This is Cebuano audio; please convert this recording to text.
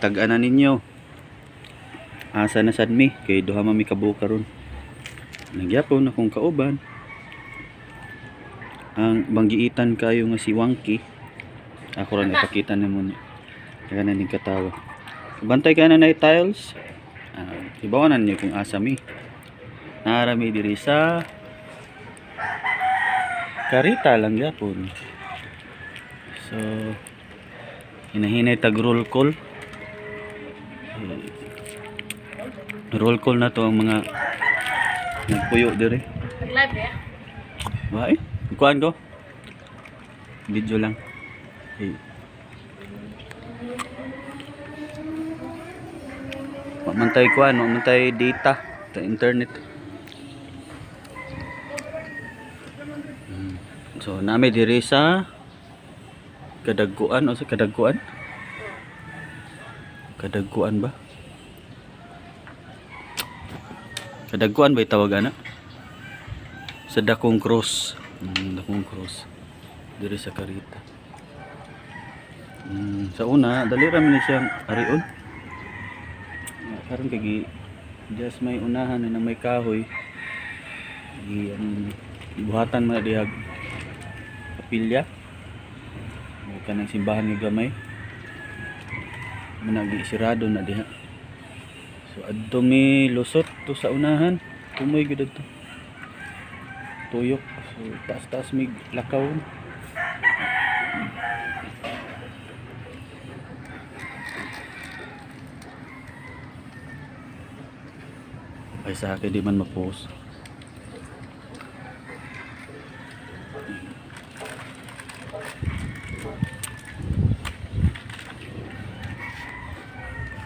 Tag-ana ninyo. Asa na sad mi kay duha man mi kabuok karon. Nagyapon akong kauban. Ang banggiitan kayo nga si Wangki. Ako ra napakita nimo ni. Kaya na ning katawa. Bantay ka na na tiles. Ibawanan niyo kung asa mi. Narami diri sa Karita lang gyapon. So hinahinay tag roll call. Eh, roll call na to ang mga nagpuyo diri. Nag-live ya? Ba eh? Kuan ko. Video lang. Eh. Wa man tay kuan, wa man tay data sa internet. So nami diri sa Kadagkuan o sa Kadagkuan? Kadagkuan ba? Kadagkuan ba itawag ana? Sa Dakong Cross. Dakong Cross. Diri sa Karita. Sa una, dali ra man ni siyang arion. Nga, karon kay just may unahan na may kahoy. Gi ano, buhatan man na dihag kapilya. May kanang simbahan nga gamay. Muna gi sirado na diha. So adto mi lusot to sa unahan. Tumoy gyud adto. Tuyok. So taas-taas mig lakaw. Ay sa akin di man ma-post.